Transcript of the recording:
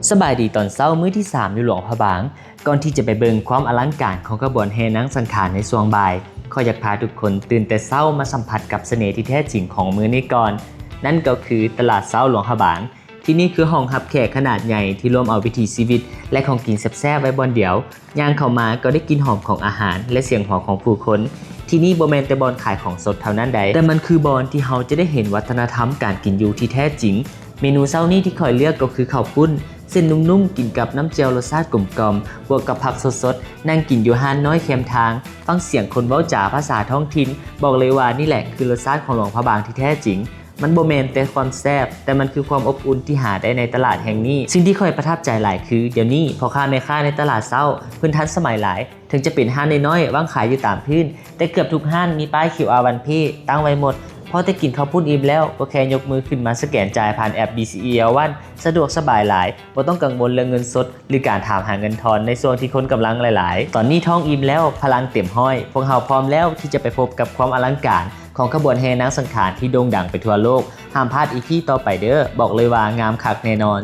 ສະບາຍດີຕອນເຊົ້າມື້ທີສາມຢູ່ຫຼວງພະບາງ. ກ່ອນທີ່ຈະໄປເບິ່ງຄວາມອະລັງການຂອງຂະບວນແຫ່ນາງສັງຂານໃນຊ່ວງບ່າຍ, ຂ້ອຍຢາກພາທຸກຄົນຕື່ນແຕ່ເຊົ້າມາສຳຜັດກັບສະເໜ່ທີ່ແທ້ຈິງຂອງເມືອງນີ້ກ່ອນ, ນັ້ນກໍຄືຕະຫຼາດເຊົ້າຫຼວງພະບາງ. ທີ່ນີ້ຄືຫ້ອງຮັບແຂກຂະໜາດໃຫຍ່ທີ່ລວມເອົາວິຖີຊີວິດ ແລະ ຂອງກິນແຊບໆໄວ້ບ່ອນດຽວ. ຍ່າງເຂົ້າມາກໍໄດ້ກິ່ນຫອມຂອງອາຫານ ແລະ ສຽງຫົວຂອງຜູ້ຄົນ. ທີ່ນີ້ບໍ່ແມ່ນແຕ່ບ່ອນຂາຍຂອງສົດເທົ່ານັ້ນໃດ, ແຕ່ມັນຄືບ່ອນທີ່ເຮົາຈະໄດ້ເຫັນວັດທະນະທຳການກິນຢູ່ທີ່ແທ້ຈິງ. ເມນູເຊົ້ານີ້ທີ່ຂ້ອຍເລືອກກໍຄືເຂົ້າປຸ້ນ ເສັ້ນນຸ້ມໆ ກິນກັບນ້ຳແຈ່ວລົດຊາດກົມກ່ອມ ບວກກັບຜັກສົດໆ. ນັ່ງກິນຢູ່ຮ້ານນ້ອຍແຄມທາງ, ຟັງສຽງຄົນເວົ້າຈາພາສາທ້ອງຖິ່ນ, ບອກເລີຍວ່ານີ້ແຫຼະຄືລົດຊາດຂອງຫຼວງພະບາງທີ່ແທ້ຈິງ. ມັນບໍ່ແມ່ນແຕ່ຄວາມແຊບ, ແຕ່ມັນຄືຄວາມອົບອຸ່ນທີ່ຫາໄດ້ໃນຕະຫຼາດແຫ່ງນີ້. ສິ່ງທີ່ຂ້ອຍປະທັບໃຈຫຼາຍຄື ດຽວນີ້ພໍ່ຄ້າແມ່ຄ້າໃນຕະຫຼາດເຊົ້າເພິ່ນທັນສະໄໝຫຼາຍ. ເຖິງຈະເປັນຮ້ານນ້ອຍໆ ວາງຂາຍຢູ່ຕາມພື້ນ, ແຕ່ເກືອບທຸກຮ້ານມີປ້າຍ ຄິວອາ ວັນເພ ຕັ້ງໄວ້ໝົດ. ພໍແຕ່ກິນເຂົ້າປຸ້ນອີ່ມແລ້ວ, ກໍແຄ່ຍົກມືຂຶ້ນມາສະແກນຈ່າຍຜ່ານແອັບ ບີຊີອີ ແອລວັນ ສະດວກສະບາຍຫຼາຍ, ບໍ່ຕ້ອງກັງວົນເລື່ອງເງິນສົດ ຫຼື ການຖາມຫາເງິນທອນໃນຊ່ວງທີ່ຄົນກຳລັງຫຼາຍໆ. ຕອນນີ້ທ້ອງອີ່ມແລ້ວ, ພະລັງເຕັມຮ້ອຍ, ພວກເຮົາພ້ອມແລ້ວທີ່ຈະໄປພົບກັບຄວາມອະລັງການຂອງຂະບວນແຫ່ນາງສັງຂານທີ່ໂດ່ງດັງໄປທົ່ວໂລກ. ຫ້າມພາດອີພີຕໍ່ໄປເດີ້, ບອກເລີຍວ່າງາມຄັກແນ່ນອນ.